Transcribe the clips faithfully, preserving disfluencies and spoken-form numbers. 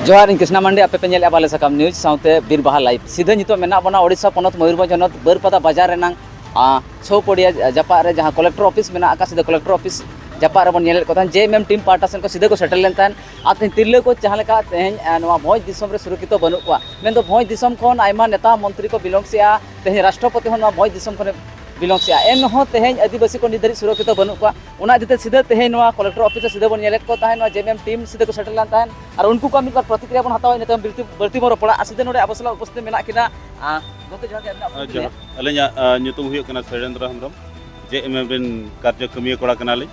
ᱡᱚᱦᱟᱨ, ᱤᱧ ᱠᱨᱤᱥᱱᱟ ᱢᱟᱱᱰᱤ, ᱟᱯᱮ ᱯᱮ ᱧᱮᱞᱮᱫᱼᱟ ᱵᱟᱞᱮ ᱥᱟᱠᱟᱢ ᱱᱤᱭᱩᱡᱽ ᱥᱟᱶᱛᱮ ᱵᱤᱨ ᱵᱟᱦᱟ ᱞᱟᱭᱤᱵᱷ᱾ ᱥᱤᱫᱷᱟᱹ ᱱᱤᱛᱚᱜ ᱢᱮᱱᱟᱜ ᱵᱚᱱᱟ ᱳᱰᱤᱥᱟ ᱯᱚᱱᱚᱛ ᱢᱚᱭᱩᱨᱵᱷᱚᱸᱡᱽ ᱦᱚᱱᱚᱛ ᱵᱟᱹᱨᱯᱟᱫᱟ ᱵᱟᱡᱟᱨ ᱨᱮᱱᱟᱝ, ᱟ, ᱪᱷᱚ ᱯᱚᱲᱤᱭᱟ ᱡᱟᱯᱟᱜ ᱨᱮ ᱡᱟᱦᱟᱸ ᱠᱚᱞᱮᱠᱴᱚᱨ ᱚᱯᱷᱤᱥ ᱢᱮᱱᱟᱜ ᱟᱠᱟᱫ, ᱥᱤᱫᱷᱟᱹ ᱠᱚᱞᱮᱠᱴᱚᱨ ᱚᱯᱷᱤᱥ ᱡᱟᱯᱟᱜ ᱨᱮᱵᱚᱱ ᱧᱮᱞᱮᱫ ᱠᱚ ᱛᱟᱦᱮᱸᱫ, ᱡᱮ ᱮᱢ ᱮᱢ ᱴᱤᱢ ᱯᱟᱦᱴᱟ ᱥᱮᱱ ᱠᱚ ᱥᱤᱫᱷᱟᱹ ᱠᱚ ᱥᱮᱴᱮᱨ ᱞᱮᱱ ᱛᱟᱦᱮᱸᱫ᱾ ᱟᱨ ᱛᱮᱦᱮᱧ ᱛᱤᱨᱞᱟᱹ ᱠᱚ ᱡᱟᱦᱟᱸ ᱞᱮᱠᱟ ᱛᱮᱦᱮᱧ, ᱟ, ᱱᱚᱣᱟ ᱵᱷᱚᱸᱡᱽ ᱫᱤᱥᱚᱢ ᱨᱮ ᱥᱩᱨᱚᱠᱠᱷᱤᱛᱚ ᱵᱟᱹᱱᱩᱜ ᱠᱚᱣᱟ, ᱢᱮᱱᱫᱚ ᱵᱷᱚᱸᱡᱽ ᱫᱤᱥᱚᱢ ᱠᱷᱚᱱ ᱟᱭᱢᱟ ᱱᱮᱛᱟ ᱢᱚᱱᱛᱨᱤ ᱠᱚ belongs ᱮᱜᱼᱟ, ᱛᱮᱦᱮᱧ ᱨᱟᱥᱴᱨᱚᱯᱚᱛᱤ ᱦᱚᱸ ᱱᱚᱣᱟ ᱵᱷᱚᱸᱡᱽ ᱫᱤᱥᱚᱢ ᱠᱷᱚᱱᱮ belongs ᱮᱜᱼᱟ, ᱮᱱᱦᱚᱸ ᱛᱮᱦᱮᱧ ᱟᱹᱫᱤᱵᱟᱹᱥᱤ ᱠᱚ ᱱᱤᱛ ᱫᱷᱟᱹᱨᱤᱡ ᱥᱩᱨᱚᱠᱠᱷᱤᱛᱚ ᱵᱟᱹᱱᱩᱜ ᱠᱚᱣᱟ᱾ ᱚᱱᱟ ᱤᱫᱤ ᱛᱮ ᱥᱤᱫᱷᱟᱹ ᱛᱮᱦᱮᱧ ᱱᱚᱣᱟ ᱠᱚᱞᱮᱠᱴᱚᱨ ᱚᱯᱷᱤᱥ ᱨᱮ ᱥᱤᱫᱷᱟᱹ ᱵᱚᱱ ᱧᱮᱞᱮᱫ ᱠᱚ ᱛᱟᱦᱮᱸᱫ, ᱱᱚᱣᱟ ᱡᱮ ᱮᱢ ᱮᱢ ᱴᱤᱢ ᱥᱤᱫᱷᱟᱹ ᱠᱚ ᱥᱮᱴᱮᱨ ᱞᱮᱱ ᱛᱟᱦᱮᱸᱫ᱾ ᱟᱨ ᱩᱱᱠᱩ ᱠᱚᱣᱟᱜ ᱢᱤᱫ ᱵᱟᱨ ᱯᱨᱚᱛᱤᱠᱨᱤᱭᱟ ᱵᱚᱱ ᱦᱟᱛᱟᱣᱟ, ᱤᱱᱟᱹ ᱛᱟᱭᱚᱢ ᱵᱟᱹᱲᱛᱤ, ᱵᱟᱹᱲᱛᱤ ᱵᱚᱱ ᱨᱚᱯᱚᱲᱟ᱾ ᱟᱨ ᱥᱤᱫᱷᱟᱹ ᱱᱚᱰᱮ ᱟᱵᱚ ᱥᱟᱞᱟᱜ ᱩᱯᱚᱥᱛᱷᱤᱛ ᱢᱮᱱᱟᱜ ᱠᱤᱱᱟ, ᱟᱨ ᱜᱚᱢᱠᱮ ᱡᱚᱦᱟᱨ ᱜᱮ, ᱟᱹᱵᱤᱱᱟᱜ ᱟᱨ ᱩᱯᱨᱩᱢ ᱡᱚᱦᱟᱨ᱾ ᱞᱟᱹᱭᱟ᱾ ᱟᱹᱞᱤᱧᱟᱜ, ᱟᱨ, ᱧᱩᱛᱩᱢ ᱦᱩᱭᱩᱜ ᱠᱟᱱᱟ ᱥᱚᱭᱞᱮᱱᱫᱨᱚ ᱦᱮᱢᱵᱨᱚᱢ, ᱡᱮ ᱮᱢ ᱮᱢ ᱨᱮᱱ ᱠᱟᱨᱡᱚ ᱠᱟᱹᱢᱤᱭᱟᱹ ᱠᱚᱲᱟ ᱠᱟᱱᱟᱞᱤᱧ᱾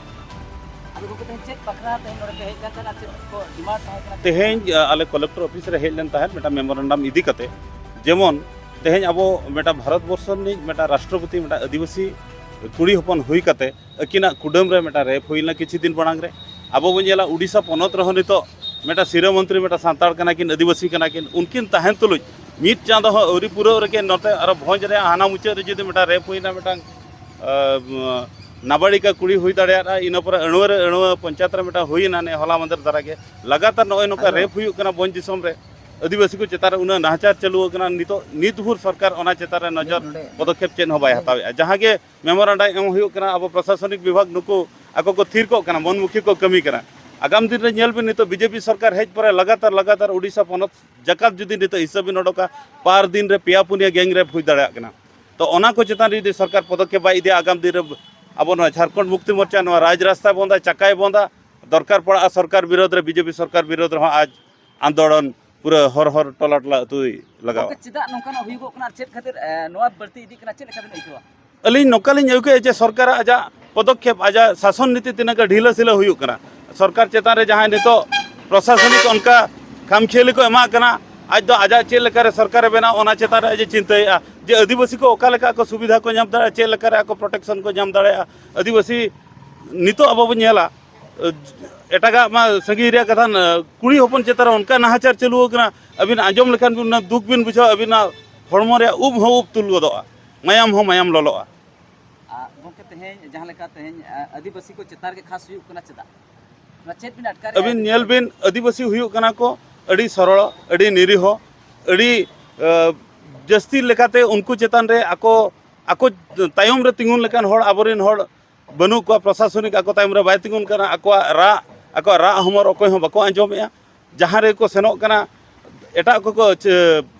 ᱟᱫᱚ ᱜᱚᱢᱠᱮ, ᱛᱮᱦᱮᱧ ᱪᱮᱫ ᱵᱟᱠᱷᱨᱟ ᱛᱮᱦᱮᱧ ᱱᱚᱰᱮ ᱯᱮ ᱦᱮᱡ ᱞᱮᱱ ᱛᱟᱦᱮᱸᱫ ᱟᱨ ᱪᱮᱫ ᱠᱚ ᱰᱤᱢᱟᱱᱰ ᱛᱟᱦᱮᱸ ᱠᱟᱱᱟ? ᱛᱮᱦᱮᱧ, ᱟ, ᱟᱞᱮ ᱠᱚᱞᱮᱠᱴᱚᱨ ᱚᱯᱷᱤᱥ ᱨᱮ ᱦᱮᱡ ᱞᱮᱱ ᱛᱟᱦᱮᱸᱫ ᱢᱤᱫᱴᱟᱝ ᱢᱮᱢᱳᱨᱮᱱᱰᱟᱢ ᱤᱫᱤ ᱠᱟᱛᱮ, ᱡᱮᱢᱚᱱ ᱛᱮᱦᱮᱧ ᱟᱵᱚ ᱢᱤᱫᱴᱟᱝ ᱵᱷᱟᱨᱚᱛ ᱵᱚᱨᱥᱚ ᱨᱤᱱᱤᱡ ᱢᱤᱫᱴᱟᱝ ᱨᱟᱥᱴᱨᱚᱯᱚᱛᱤ ᱢᱤᱫᱴᱟᱝ ᱟᱹᱫᱤᱵᱟᱹᱥᱤ ᱠᱩᱲᱤ ᱦᱚᱯᱚᱱ ᱦᱩᱭ ᱠᱟᱛᱮ ᱟᱹᱠᱤᱱᱟᱜ ᱠᱩᱰᱟᱹᱢ ᱨᱮ ᱢᱤᱫᱴᱟᱝ ᱨᱮᱯ ᱦᱩᱭ ᱞᱮᱱᱟ ᱠᱤᱪᱷᱩ ᱫᱤᱱ ᱢᱟᱲᱟᱝ ᱨᱮ᱾ ᱟᱵᱚ ᱵᱚᱱ ᱧᱮᱞᱟ ᱩᱰᱤᱥᱟ ᱯᱚᱱᱚᱛ ᱨᱮᱦᱚᱸ ᱱᱤᱛᱚᱜ ᱢᱤᱫᱴᱟᱝ ᱥᱤᱨᱟᱹ ᱢᱚᱱᱛᱨᱤ ᱢᱤᱫᱴᱟᱝ ᱥᱟᱱᱛᱟᱲ ᱠᱟᱱᱟ ᱠᱤᱱ, ᱟᱹᱫᱤᱵᱟᱹᱥᱤ ᱠᱟᱱᱟ ᱠᱤᱱ, ᱩᱱᱠᱤᱱ ᱛᱟᱦᱮᱱ ᱛᱩᱞᱩᱡ ᱢᱤᱫ ᱪᱟᱸᱫᱚ ᱦᱚᱸ ᱟᱹᱣᱨᱤ ᱯᱩᱨᱟᱹᱣ ᱨᱮᱜᱮ ᱱᱚᱛᱮ ᱟᱨᱚ ᱵᱷᱚᱸᱡᱽ ᱨᱮᱭᱟᱜ ᱦᱟᱱᱟ ᱢᱩᱪᱟᱹᱫ ᱨᱮ ᱡᱩᱫᱤ ᱢᱤᱫᱴᱟᱝ ᱨᱮᱯ ᱦᱩᱭᱱᱟ, ᱢᱤᱫᱴᱟᱝ, ᱟᱸ, ᱱᱟᱵᱟᱲᱤᱠᱟ ᱠᱩᱲᱤ ᱦᱩᱭ ᱫᱟᱲᱮᱭᱟᱜᱼᱟ, ᱤᱱᱟᱹ ᱯᱚᱨᱮ ᱟᱹᱲᱣᱟᱹ ᱨᱮ ᱟᱹᱲᱣᱟᱹ ᱯᱚᱧᱪᱟᱭᱮᱛ ᱨᱮ ᱢᱤᱫᱴᱟᱝ ᱦᱩᱭᱱᱟ ᱱᱮ ᱦᱚᱞᱟ ᱢᱟᱫᱷᱮᱨ ᱫᱷᱟᱨᱟ ᱜᱮ, ᱞᱟᱜᱟᱛᱟᱨ ᱱᱚᱜᱼᱚᱭ ᱱᱚᱝᱠᱟ ᱟᱫᱚ ᱨᱮᱯ ᱦᱩᱭᱩᱜ ᱠᱟᱱᱟ ᱵᱷᱚᱸᱡᱽ ᱫᱤᱥᱚᱢ ᱨᱮ, ᱟᱹᱫᱤᱵᱟᱹᱥᱤ ᱠᱚ ᱪᱮᱛᱟᱱ ᱨᱮ ᱩᱱᱟᱹᱜ ᱱᱟᱦᱟᱪᱟᱨ ᱪᱟᱹᱞᱩ ᱟᱠᱟᱱᱟ, ᱱᱤᱛᱚᱜ ᱱᱤᱛ ᱵᱷᱳᱨ ᱥᱚᱨᱠᱟᱨ ᱚᱱᱟ ᱪᱮᱛᱟᱱ ᱨᱮ ᱱᱚᱡᱚᱨ ᱱᱚᱰᱮ ᱯᱚᱫᱚᱠᱷᱮᱯ ᱪᱮᱫ ᱦᱚᱸ ᱵᱟᱭ ᱦᱟᱛᱟᱣᱮᱫᱼᱟ᱾ ᱡᱟᱦᱟᱸ ᱜᱮ ᱢᱮᱢᱳᱨᱟᱱᱰᱟᱢ ᱮᱢ ᱦᱩᱭᱩᱜ ᱠᱟᱱᱟ, ᱟᱵᱚ ᱯᱨᱚᱥᱟᱥᱚᱱᱤᱠ ᱵᱤᱵᱷᱟᱜᱽ ᱱᱩᱠᱩ ᱟᱠᱚ ᱠᱚ ᱛᱷᱤᱨ ᱠᱚᱜ ᱠᱟᱱᱟ, ᱢᱚᱱᱢᱩᱠᱷᱤ ᱠᱚ ᱠᱟᱹᱢᱤ ᱠᱟᱱᱟ᱾ ᱟᱜᱟᱢ ᱫᱤᱱ ᱨᱮ ᱧᱮᱞ ᱵᱤᱱ, ᱱᱤᱛᱚᱜ ᱵᱤᱡᱮᱯᱤ ᱥᱚᱨᱠᱟᱨ ᱦᱮᱡ ᱯᱚᱨᱮ ᱞᱟᱜᱟᱛᱟᱨ ᱞᱟᱜᱟᱛᱟᱨ ᱩᱰᱤᱥᱟ ᱯᱚᱱᱚᱛ ᱡᱟᱠᱟᱛ ᱡᱩᱫᱤ ᱱᱤᱛᱚᱜ ᱦᱤᱥᱟᱹᱵ ᱵᱤᱱ ᱚᱰᱚᱠᱟ, ᱯᱟᱨ ᱫᱤᱱ ᱨᱮ ᱯᱮᱭᱟ ᱯᱩᱱᱭᱟ ᱜᱮᱝ ᱨᱮᱯ ᱦᱩᱭ ᱫᱟᱲᱮᱭᱟᱜ ᱠᱟᱱᱟ᱾ ᱛᱚ ᱚᱱᱟ ᱠᱚ ᱪᱮᱛᱟᱱ ᱨᱮ ᱡᱩᱫᱤ ᱥᱚᱨᱠᱟᱨ ᱯᱚᱫᱚᱠᱷᱮᱯ ᱵᱟᱭ ᱤᱫᱤᱭᱟ, ᱟᱜᱟᱢ ᱫᱤᱱ ᱨᱮ ᱟᱵᱚ ᱱᱚᱣᱟ ᱡᱷᱟᱲᱠᱷᱚᱸᱰ ᱢᱩᱠᱛᱤ ᱢᱳᱨᱪᱟ, ᱱᱚᱣᱟ ᱨᱟᱡᱽ ᱨᱟᱥᱛᱟᱭ ᱵᱚᱱᱫᱟ, ᱪᱟᱠᱟᱭ ᱵᱚᱱᱫᱟ, ᱫᱚᱨᱠᱟᱨ ᱯᱟᱲᱟᱜᱼᱟ ᱥᱚᱨᱠᱟᱨ ᱵᱤᱨᱳᱫᱷ ᱨᱮ, ᱵᱤᱡᱮᱯᱤ ᱥᱚᱨᱠᱟᱨ ᱵᱤᱨᱳᱫᱷ ᱨᱮᱦᱚᱸ ᱟᱡ ᱟᱱᱫᱳᱞᱚᱱ ᱯᱩᱨᱟᱹ ᱦᱚᱨ ᱦᱚᱨ ᱴᱚᱞᱟ ᱴᱚᱞᱟ ᱟᱹᱛᱩᱭ ᱞᱟᱜᱟᱣᱟ᱾ ᱜᱚᱢᱠᱮ, ᱪᱮᱫᱟᱜ ᱱᱚᱝᱠᱟᱱᱟᱜ ᱦᱩᱭᱩᱜᱚᱜ ᱠᱟᱱᱟ ᱟᱨ ᱪᱮᱫ ᱠᱷᱟᱹᱛᱤᱨ, ᱮ, ᱱᱚᱣᱟ ᱵᱟᱹᱲᱛᱤ ᱤᱫᱤᱜ ᱠᱟᱱᱟ, ᱪᱮᱫ ᱞᱮᱠᱟ ᱵᱤᱱ ᱟᱹᱭᱠᱟᱹᱣᱟ? ᱟᱹᱞᱤᱧ ᱱᱚᱝᱠᱟ ᱞᱤᱧ ᱟᱹᱭᱠᱟᱹᱣᱟ ᱡᱮ ᱥᱚᱨᱠᱟᱨᱟᱜ ᱟᱡᱟᱜ ᱯᱚᱫᱚᱠᱷᱮᱯ, ᱟᱡᱟᱜ ᱥᱟᱥᱚᱱ ᱱᱤᱛᱤ ᱛᱤᱱᱟᱹᱜ ᱜᱟᱱ ᱰᱷᱤᱞᱟᱹ ᱥᱤᱞᱟᱹ ᱦᱩᱭᱩᱜ ᱠᱟᱱᱟ, ᱥᱚᱨᱠᱟᱨ ᱪᱮᱛᱟᱱ ᱨᱮ ᱡᱟᱦᱟᱸᱭ ᱱᱤᱛᱚᱜ ᱯᱨᱚᱥᱟᱥᱚᱱᱤᱠ ᱚᱱᱠᱟ ᱠᱷᱟᱢᱠᱷᱤᱭᱟᱹᱞᱤ ᱠᱚ ᱮᱢᱟᱜ ᱠᱟᱱᱟ, ᱟᱡ ᱫᱚ ᱟᱡᱟᱜ ᱪᱮᱫ ᱞᱮᱠᱟᱨᱮ ᱥᱚᱨᱠᱟᱨᱮ ᱵᱮᱱᱟᱣ ᱚᱱᱟ ᱪᱮᱛᱟᱱ ᱨᱮ ᱟᱡ ᱮ ᱪᱤᱱᱛᱟᱹᱭᱮᱫᱼᱟ ᱡᱮ ᱟᱹᱫᱤᱵᱟᱹᱥᱤ ᱠᱚ ᱚᱠᱟ ᱞᱮᱠᱟ ᱟᱠᱚ ᱥᱩᱵᱤᱫᱷᱟ ᱠᱚ ᱧᱟᱢ ᱫᱟᱲᱮᱭᱟᱜᱼᱟ, ᱪᱮᱫ ᱞᱮᱠᱟᱨᱮ ᱟᱠᱚ ᱯᱨᱚᱴᱮᱠᱥᱚᱱ ᱠᱚ ᱧᱟᱢ ᱫᱟᱲᱮᱭᱟᱜᱼᱟ᱾ ᱟᱹᱫᱤᱵᱟᱹᱥᱤ ᱱᱤᱛᱚᱜ ᱟᱵᱚ ᱵᱚᱱ ᱧᱮᱞᱟ, ᱮᱴᱟᱜᱟᱜ ᱢᱟ ᱥᱟᱺᱜᱤᱧ ᱨᱮᱭᱟᱜ ᱠᱟᱛᱷᱟ, ᱠᱩᱲᱤ ᱦᱚᱯᱚᱱ ᱪᱮᱛᱟᱱ ᱨᱮ ᱚᱱᱠᱟ ᱱᱟᱦᱟᱪᱟᱨ ᱪᱟᱹᱞᱩ ᱟᱠᱟᱱᱟ, ᱟᱹᱵᱤᱱ ᱟᱸᱡᱚᱢ ᱞᱮᱠᱷᱟᱱ ᱵᱤᱱ ᱚᱱᱟ ᱫᱩᱠ ᱵᱤᱱ ᱵᱩᱡᱷᱟᱹᱣᱟ, ᱟᱹᱵᱤᱱᱟᱜ ᱦᱚᱲᱢᱚ ᱨᱮᱭᱟᱜ ᱩᱵ ᱦᱚᱸ ᱩᱵ ᱛᱩᱞ ᱜᱚᱫᱚᱜᱼᱟ, ᱢᱟᱭᱟᱢ ᱦᱚᱸ ᱢᱟᱭᱟᱢ ᱞᱚᱞᱚᱜᱼᱟ᱾ ᱟᱨ ᱜᱚᱢᱠᱮ, ᱛᱮᱦᱮᱧ ᱡᱟᱦᱟᱸ ᱞᱮᱠᱟ ᱛᱮᱦᱮᱧ, ᱟ, ᱟᱹᱫᱤᱵᱟᱹᱥᱤ ᱠᱚ ᱪᱮᱛᱟᱱ ᱨᱮᱜᱮ ᱠᱷᱟᱥ ᱦᱩᱭᱩᱜ ᱠᱟᱱᱟ, ᱪᱮᱫᱟᱜ? ᱱᱚᱣᱟ ᱪᱮᱫ ᱵᱤᱱ ᱟᱴᱠᱟᱨᱮᱜᱼᱟ? ᱟᱹᱵᱤᱱ ᱧᱮᱞ ᱵᱤᱱ, ᱟᱹᱫᱤᱵᱟᱹᱥᱤ ᱦᱩᱭᱩᱜ ᱠᱟᱱᱟ ᱠᱚ, ᱟᱹᱰᱤ ᱥᱚᱨᱚᱞ, ᱟᱹᱰᱤ ᱱᱤᱨᱤᱦᱚ, ᱟᱹᱰᱤ ᱡᱟᱹᱥᱛᱤ ᱞᱮᱠᱟᱛᱮ ᱩᱱᱠᱩ ᱪᱮᱛᱟᱱ ᱨᱮ ᱟᱠᱚ ᱟᱠᱚ ᱛᱟᱭᱚᱢ ᱨᱮ ᱛᱤᱸᱜᱩᱱ ᱞᱮᱠᱟᱱ ᱦᱚᱲ, ᱟᱵᱚᱨᱮᱱ ᱦᱚᱲ ᱵᱟᱹᱱᱩᱜ ᱠᱚᱣᱟ᱾ ᱯᱨᱚᱥᱟᱥᱚᱱᱤᱠ ᱟᱠᱚ ᱛᱟᱭᱚᱢ ᱨᱮ ᱵᱟᱭ ᱛᱤᱸᱜᱩᱱ ᱠᱟᱱᱟ᱾ ᱟᱠᱚᱣᱟᱜ ᱨᱟᱜ ᱟᱠᱚᱣᱟᱜ ᱨᱟᱜ ᱦᱚᱢᱚᱨ ᱚᱠᱚᱭ ᱦᱚᱸ ᱵᱟᱠᱚ ᱟᱸᱡᱚᱢᱮᱜᱼᱟ᱾ ᱡᱟᱦᱟᱸ ᱨᱮᱠᱚ ᱥᱮᱱᱚᱜ ᱠᱟᱱᱟ, ᱮᱴᱟᱜ ᱠᱚᱠᱚ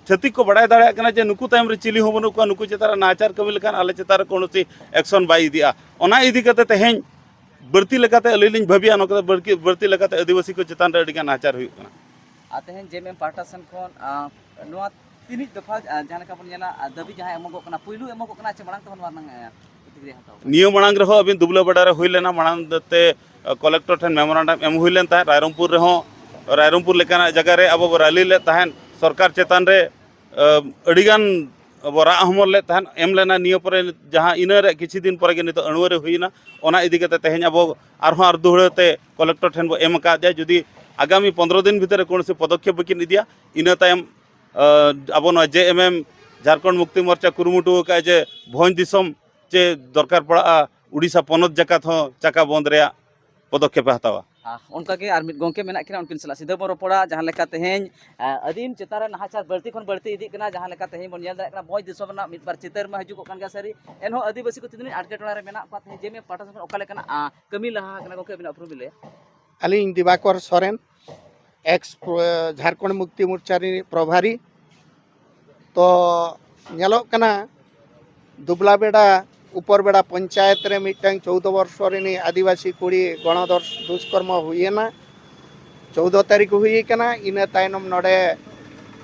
ᱪᱷᱟᱹᱛᱤᱠ ᱠᱚ ᱵᱟᱲᱟᱭ ᱫᱟᱲᱮᱭᱟᱜ ᱠᱟᱱᱟ ᱡᱮ ᱱᱩᱠᱩ ᱛᱟᱭᱚᱢ ᱨᱮ ᱪᱤᱞᱤ ᱦᱚᱸ ᱵᱟᱹᱱᱩᱜ ᱠᱚᱣᱟ, ᱱᱩᱠᱩ ᱪᱮᱛᱟᱱ ᱨᱮ ᱱᱟᱦᱟᱪᱟᱨ ᱠᱟᱹᱢᱤ ᱞᱮᱠᱷᱟᱱ ᱟᱞᱮ ᱪᱮᱛᱟᱱ ᱨᱮ ᱠᱳᱱᱳ ᱮᱠᱥᱚᱱ ᱵᱟᱭ ᱤᱫᱤᱜᱼᱟ᱾ ᱚᱱᱟ ᱤᱫᱤ ᱠᱟᱛᱮ ᱛᱮᱦᱮᱧ ᱵᱟᱹᱲᱛᱤ ᱞᱮᱠᱟᱛᱮ ᱟᱹᱞᱤᱧ ᱞᱤᱧ ᱵᱷᱟᱹᱵᱤᱭᱟ, ᱱᱚᱝᱠᱟ ᱵᱟᱹᱲᱛᱤ ᱞᱮᱠᱟᱛᱮ ᱟᱹᱫᱤᱵᱟᱹᱥᱤ ᱠᱚ ᱪᱮᱛᱟᱱ ᱨᱮ ᱟᱹᱰᱤᱜᱟᱱ ᱱᱟᱦᱟᱪᱟᱨ ᱦᱩᱭᱩᱜ ᱠᱟᱱᱟ᱾ ᱟᱨ ᱛᱮᱦᱮᱧ ᱡᱮ ᱮᱢ ᱮᱢ ᱯᱟᱦᱴᱟ ᱥᱮᱱ ᱠᱷᱚᱱ ᱱᱚᱣᱟ ᱛᱤᱱᱤᱡ ᱫᱚᱯᱷᱟ ᱡᱟᱦᱟᱸ ᱞᱮᱠᱟ ᱵᱚᱱ ᱧᱮᱞᱟ, ᱫᱟᱹᱵᱤ ᱡᱟᱦᱟᱸ ᱮᱢᱚᱜᱚᱜ ᱠᱟᱱᱟ, ᱯᱩᱭᱞᱩ ᱮᱢᱚᱜᱚᱜ ᱠᱟᱱᱟ ᱥᱮ ᱢᱟᱲᱟᱝ ᱛᱮᱦᱚᱸ ᱱᱚᱣᱟ ᱨᱮᱱᱟᱜ ᱯᱨᱚᱛᱤᱠᱨᱤᱭᱟ ᱦᱟᱛᱟᱣ ᱠᱟᱱᱟ? ᱱᱤᱭᱟᱹ ᱢᱟᱲᱟᱝ ᱨᱮᱦᱚᱸ ᱟᱹᱵᱤᱱ ᱫᱩᱵᱞᱟᱹ ᱵᱟᱰᱟ ᱨᱮ ᱦᱩᱭ ᱞᱮᱱᱟ, ᱢᱟᱲᱟᱝ ᱛᱮ ᱠᱚᱞᱮᱠᱴᱚᱨ ᱴᱷᱮᱱ ᱢᱮᱢᱳᱨᱟᱱᱰᱟᱢ ᱮᱢ ᱦᱩᱭ ᱞᱮᱱ ᱛᱟᱦᱮᱸᱫ᱾ ᱨᱟᱭᱨᱚᱝᱯᱩᱨ ᱨᱮᱦᱚᱸ, ᱨᱟᱭᱨᱚᱝᱯᱩᱨ ᱞᱮᱠᱟᱱᱟᱜ ᱡᱟᱭᱜᱟ ᱨᱮ ᱟᱵᱚ ᱵᱚ ᱨᱟᱞᱤ ᱞᱮᱫ ᱛᱟᱦᱮᱸᱫ᱾ ᱥᱚᱨᱠᱟᱨ ᱪᱮᱛᱟᱱ ᱨᱮ ᱟᱹᱰᱤᱜᱟᱱ ᱵᱚ ᱨᱟᱜ ᱦᱚᱢᱚᱨ ᱞᱮᱫ ᱛᱟᱦᱮᱸᱫ, ᱮᱢ ᱞᱮᱱᱟ᱾ ᱱᱤᱭᱟᱹ ᱯᱚᱨᱮ ᱡᱟᱦᱟᱸ ᱤᱱᱟᱹ ᱨᱮ ᱠᱤᱪᱷᱩ ᱫᱤᱱ ᱯᱚᱨᱮ ᱜᱮ ᱱᱤᱛᱚᱜ ᱟᱹᱲᱩᱣᱟᱹ ᱨᱮ ᱦᱩᱭᱮᱱᱟ᱾ ᱚᱱᱟ ᱤᱫᱤ ᱠᱟᱛᱮ ᱛᱮᱦᱮᱧ ᱟᱵᱚ ᱟᱨᱦᱚᱸ ᱟᱨ ᱫᱩᱦᱲᱟᱹ ᱛᱮ ᱠᱚᱞᱮᱠᱴᱚᱨ ᱴᱷᱮᱱ ᱵᱚ ᱮᱢ ᱟᱠᱟᱫᱮᱭᱟ᱾ ᱡᱩᱫᱤ ᱟᱜᱟᱢᱤ ᱯᱚᱱᱫᱽᱨᱚ ᱫᱤᱱ ᱵᱷᱤᱛᱤᱨ ᱨᱮ ᱠᱳᱱᱳ ᱥᱤ ᱯᱚᱫᱚᱠᱷᱮᱯ ᱵᱟᱹᱠᱤᱱ ᱤᱫᱤᱭᱟ, ᱤᱱᱟᱹ ᱛᱟᱭᱚᱢ ᱟᱵᱚ ᱱᱚᱣᱟ ᱡᱮ ᱮᱢ ᱮᱢ ᱡᱷᱟᱲᱠᱷᱚᱸᱰ ᱢᱩᱠᱛᱤ ᱢᱳᱨᱪᱟ ᱠᱩᱨᱩᱢᱩᱴᱩ ᱟᱠᱟᱫᱼᱟ ᱡᱮ ᱵᱷᱚᱸᱡᱽ ᱫᱤᱥᱚᱢ ᱪᱮ ᱫᱚᱨᱠᱟᱨ ᱯᱟᱲᱟᱜᱼᱟ ᱩᱰᱤᱥᱟ ᱯᱚᱱᱚᱛ ᱡᱟᱠᱟᱛ ᱦᱚᱸ ᱪᱟᱠᱟ ᱵᱚᱱᱫᱽ ᱨᱮᱭᱟᱜ ᱯᱚᱫᱚᱠᱷᱮᱯ ᱮ ᱦᱟᱛᱟᱣᱟ᱾ ᱟᱨ ᱚᱱᱠᱟᱜᱮ ᱟᱨ ᱢᱤᱫ ᱜᱚᱢᱠᱮ ᱢᱮᱱᱟᱜ ᱠᱤᱱᱟ, ᱩᱱᱠᱤᱱ ᱥᱟᱞᱟᱜ ᱥᱤᱫᱷᱟᱹ ᱵᱚᱱ ᱨᱚᱯᱚᱲᱟ᱾ ᱡᱟᱦᱟᱸ ᱞᱮᱠᱟ ᱛᱮᱦᱮᱧ ᱟᱹᱫᱤᱢ ᱪᱮᱛᱟᱱ ᱨᱮ ᱱᱟᱦᱟᱪᱟᱨ ᱵᱟᱹᱲᱛᱤ ᱠᱷᱚᱱ ᱵᱟᱹᱲᱛᱤ ᱤᱫᱤᱜ ᱠᱟᱱᱟ, ᱡᱟᱦᱟᱸ ᱞᱮᱠᱟ ᱛᱮᱦᱮᱧ ᱵᱚᱱ ᱧᱮᱞ ᱫᱟᱲᱮᱭᱟᱜ ᱠᱟᱱᱟ ᱵᱷᱚᱸᱡᱽ ᱫᱤᱥᱚᱢ ᱨᱮᱱᱟᱜ ᱢᱤᱫ ᱵᱟᱨ ᱪᱤᱛᱟᱹᱨ ᱢᱟ ᱦᱤᱡᱩᱜᱚᱜ ᱠᱟᱱ ᱜᱮᱭᱟ ᱥᱟᱹᱨᱤ, ᱮᱱᱦᱚᱸ ᱟᱹᱫᱤᱵᱟᱹᱥᱤ ᱠᱚ ᱛᱤᱱᱟᱹᱜ ᱟᱴᱠᱮᱴᱚᱬᱮ ᱨᱮ ᱢᱮᱱᱟᱜ ᱠᱚᱣᱟ, ᱛᱮᱦᱮᱧ ᱡᱮ ᱮᱢ ᱮᱢ ᱯᱟᱦᱴᱟ ᱥᱮᱫ ᱠᱷᱚᱱ ᱚᱠᱟ ᱞᱮᱠᱟᱱᱟᱜ ᱠᱟᱹᱢᱤ ᱞᱟᱦᱟ ᱟᱠᱟᱱᱟ, ᱜᱚᱢᱠᱮ ᱟᱹᱵᱤᱱᱟᱜ ᱩᱯᱨᱩᱢ ᱵᱤᱱ ᱞᱟᱹᱭᱟ? ᱟᱹᱞᱤᱧ ᱫᱤᱵᱟᱠᱚᱨ ᱥᱚᱨᱮᱱ, ᱮᱠᱥ ᱡᱷᱟᱲᱠᱷᱚᱸᱰ ᱢᱩᱠᱛᱤ ᱢᱳᱨᱪᱟ ᱨᱤᱱᱤᱡ ᱯᱨᱚᱵᱷᱟᱨᱤ᱾ ᱛᱚ ᱧᱮᱞᱚᱜ ᱠᱟᱱᱟ ᱫᱩᱵᱞᱟ ᱵᱮᱰᱟ ᱩᱯᱚᱨ ᱵᱮᱰᱟ ᱯᱚᱧᱪᱟᱭᱮᱛ ᱨᱮ ᱢᱤᱫᱴᱟᱝ ᱪᱳᱣᱫᱚ ᱵᱚᱨᱥᱚ ᱨᱤᱱᱤᱡ ᱟᱹᱫᱤᱵᱟᱹᱥᱤ ᱠᱩᱲᱤ ᱜᱚᱬᱚ ᱫᱚᱨ-, ᱫᱩᱥᱠᱚᱨᱢᱚ ᱦᱩᱭᱮᱱᱟ᱾ ᱪᱳᱣᱫᱚ ᱛᱟᱹᱨᱤᱠᱷ ᱦᱩᱭ ᱠᱟᱱᱟ᱾ ᱤᱱᱟᱹ ᱛᱟᱭᱱᱚᱢ ᱱᱚᱰᱮ